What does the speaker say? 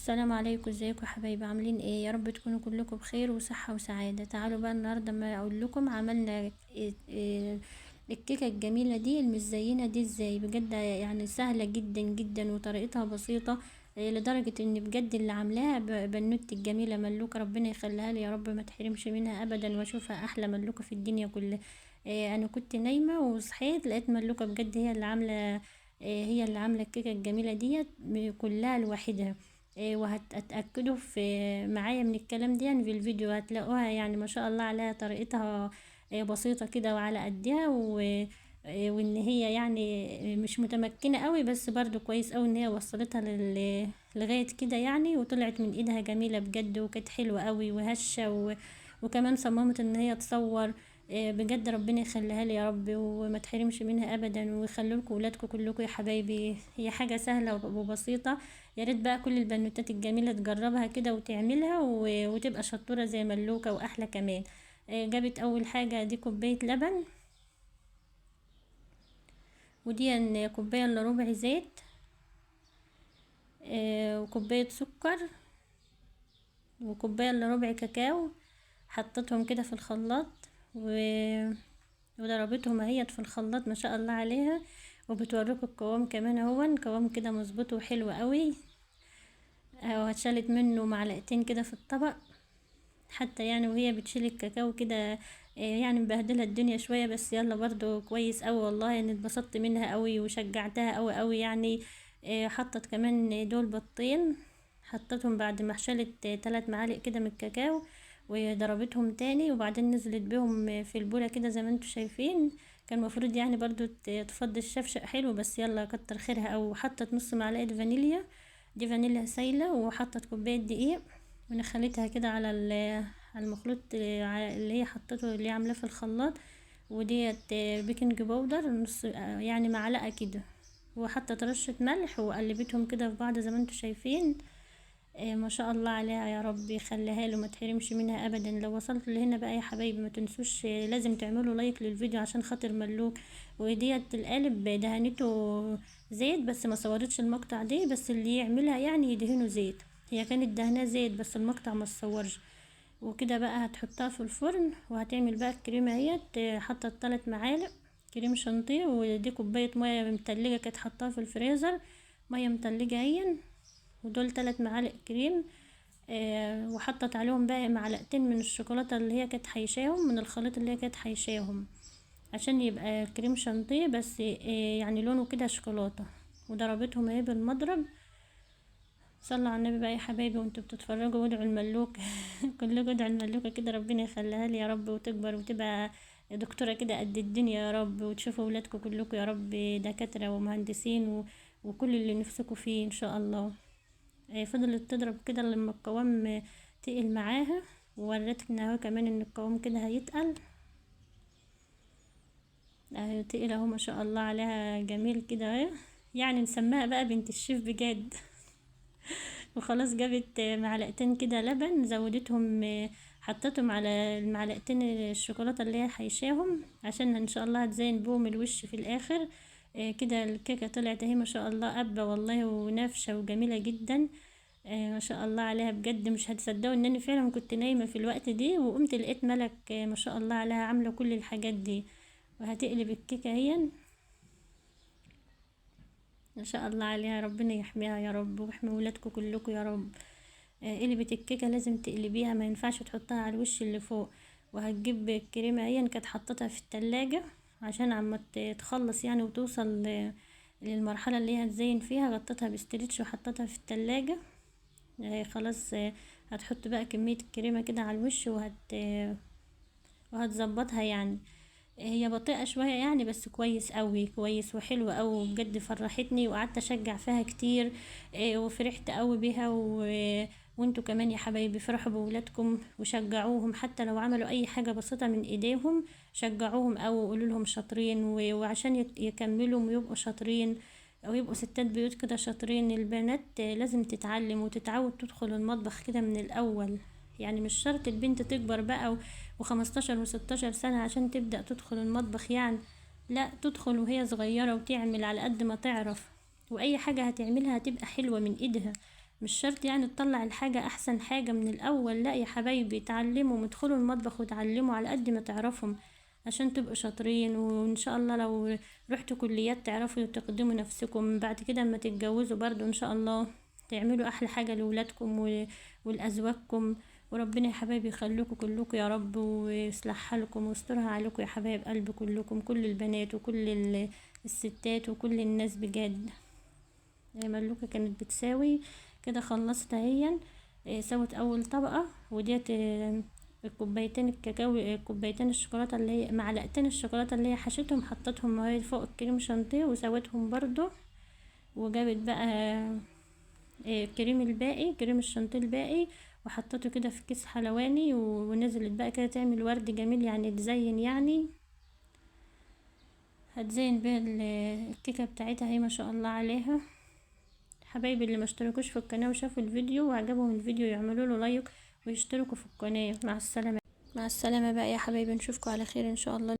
السلام عليكم، ازيكم يا حبايبي؟ عاملين ايه؟ يا رب تكونوا كلكم بخير وصحة وسعادة. تعالوا بقى النهاردة ما اقول لكم عملنا إيه الكيكة الجميلة دي المزينة دي ازاي. بجد يعني سهلة جدا جدا وطريقتها بسيطة، لدرجة ان بجد اللي عاملاها بنوتي الجميلة ملوكة، ربنا يخليها لي يا رب ما تحرمش منها ابدا واشوفها احلى ملوكة في الدنيا كلها. انا كنت نايمة وصحيت لقيت ملوكة بجد هي اللي عاملة الكيكة الجميلة ديت كلها لوحدها. وهتتأكدوا في معايا من الكلام ده يعني في الفيديو هتلاقوها، يعني ما شاء الله عليها طريقتها بسيطة كده وعلى قدها، وان هي يعني مش متمكنة قوي، بس برضو كويس قوي ان هي وصلتها لغاية كده يعني، وطلعت من ايدها جميلة بجد وكانت حلوة قوي وهشة، وكمان صممت ان هي تصور. بجد ربنا يخليها لي يا رب وما تحرمش منها ابدا، ويخلي لكم ولادكم كلكم يا حبايبي. هي حاجة سهلة وبسيطة، يا ريت بقى كل البنوتات الجميلة تجربها كده وتعملها وتبقى شطوره زي ملوكه واحلى كمان. جابت اول حاجة دي كوباية لبن، ودي كوباية الا ربع زيت، وكوبايه سكر، وكوبايه الا ربع كاكاو. حطتهم كده في الخلاط وضربتهم اهيت في الخلاط ما شاء الله عليها، وبتوريكم القوام كمان اهو، قوام كده مظبوط وحلو قوي. اهو شالت منه معلقتين كده في الطبق، حتى يعني وهي بتشيل الكاكاو كده، يعني مبهدله الدنيا شوية، بس يلا برضو كويس قوي والله، ان اتبسطت منها قوي وشجعتها قوي قوي يعني. حطت كمان دول بيضتين، حطتهم بعد ما شالت 3 معالق كده من الكاكاو وضربتهم تاني، وبعدين نزلت بيهم في البوله كده زي ما انتم شايفين. كان المفروض يعني برضو تفضي الشفشق حلو، بس يلا كتر خيرها. او حطت نص معلقه فانيليا، دي فانيليا سايله، وحطت كوباية دقيق ونخلتها كده على المخلوط اللي هي حطته اللي هي عاملاه في الخلاط، وديت baking powder نص يعني معلقه كده، وحطت رشه ملح وقلبتهم كده في بعض زي ما انتم شايفين. ما شاء الله عليها يا رب يخليها له ما تحرمش منها ابدا. لو وصلتوا لهنا بقى يا حبايبي ما تنسوش، لازم تعملوا like للفيديو عشان خاطر ملوك. وديت القالب دهنته زيت، بس ما صورتش المقطع دي، بس اللي يعملها يعني يدهنه زيت، هي كانت دهناه زيت بس المقطع ما اتصورش. وكده بقى هتحطها في الفرن، وهتعمل بقى الكريمة اهيت. حطت 3 معالق كريم شانتيه، ودي كوباية مية متلجه كانت حطاها في الفريزر، مية متلجه اهي، ودول 3 معالق كريم. وحطت عليهم بقى معلقتين من الشوكولاتة اللي هي كانت حيشاهم من الخليط اللي هي كانت حيشاهم، عشان يبقى كريم شانتيه بس يعني لونه كده شوكولاتة. وضربتهم اهي بالمضرب. صلوا على النبي بقى يا حبايبي وانتوا بتتفرجوا، وادعوا الملوكه كلكم ادعوا الملوكه كده ربنا يخليها لي يا رب، وتكبر وتبقى دكتورة كده قد الدنيا يا رب، وتشوفوا ولادكم كلكم يا رب دكاترة ومهندسين وكل اللي نفسكم فيه ان شاء الله. فضلت تضرب كده لما القوام تقل معاها، ووريتنا اهو كمان ان القوام كده هيتقل، اهي تقل اهو ما شاء الله عليها جميل كده اهي، يعني نسميها بقى بنت الشيف بجد. وخلاص جابت معلقتين كده لبن، زودتهم حطتهم على المعلقتين الشوكولاتة اللي هي حيشاهم، عشان ان شاء الله هتزين بهم الوش في الاخر. كده الكيكه طلعت اهي ما شاء الله قبه والله ونافشه وجميلة جدا، ما شاء الله عليها بجد. مش هتصدقوا ان انا فعلا كنت نايمة في الوقت دي، وقمت لقيت ملك، ما شاء الله عليها عامله كل الحاجات دي. وهتقلب الكيكه اهي ما شاء الله عليها، ربنا يحميها يا رب ويحمي ولادكم كلكم يا رب. قلبت الكيكه لازم تقلبيها، ما ينفعش تحطها على الوش اللي فوق. وهتجيب الكريمة اهي كانت حطتها في التلاجة عشان عما تخلص يعني وتوصل للمرحلة اللي هي هتزين فيها، غطتها ب stretch وحطتها في التلاجة. خلاص، هتحط بقى كمية الكريمة كده على الوش وهتظبطها يعني. هي بطيئه شوية يعني، بس كويس قوي، كويس وحلو قوي بجد، فرحتني وقعدت اشجع فيها كتير، وفرحت قوي بيها. وانتوا كمان يا حبايبي فرحوا بولادكم وشجعوهم، حتى لو عملوا اي حاجة بسيطة من ايديهم شجعوهم او قولوا لهم شاطرين، وعشان يكملوا ويبقوا شاطرين او يبقوا ستات بيوت كده شاطرين. البنات لازم تتعلم وتتعود تدخل المطبخ كده من الاول، يعني مش شرط البنت تكبر بقى وخمستاشر وستاشر سنة عشان تبدأ تدخل المطبخ يعني، لا تدخل وهي صغيرة وتعمل على قد ما تعرف، وأي حاجة هتعملها هتبقى حلوة من إيدها، مش شرط يعني تطلع الحاجة احسن حاجة من الاول، لا يا حبايبي، اتعلموا، ادخلوا المطبخ وتعلموا على قد ما تعرفوا عشان تبقوا شاطرين، وان شاء الله لو رحتوا كليات تعرفوا تقدموا نفسكم بعد كده اما تتجوزوا برضو ان شاء الله تعملوا احلى حاجة لولادكم ولازواجكم. وربنا يا حبايبي يخليكم كلكم يا رب، ويصلح حالكم ويسترها عليكم يا حبايب قلب كلكم، كل البنات وكل الستات وكل الناس بجد. ملوكة كانت بتساوي كده، خلصت اهي، سوت اول طبقة، وديت الكوبايتين الكاكاو، كوبايتين الشوكولاتة اللي هي معلقتين الشوكولاتة اللي هي حشتهم، حطتهم اهي فوق الكريم شانتيه وسوتهم برضو. وجابت بقى الكريم الباقي، كريم الشانتيه الباقي، وحطته كده في كيس حلواني، ونزلت بقى كده تعمل ورد جميل يعني تزين، يعني هتزين بيها الكيكة بتاعتها اهي ما شاء الله عليها. حبايبي اللي ما اشتركوش في القناة وشافوا الفيديو وعجبهم الفيديو يعملوا له لايك ويشتركوا في القناة. مع السلامة، مع السلامة بقى يا حبايبي، نشوفكم على خير ان شاء الله.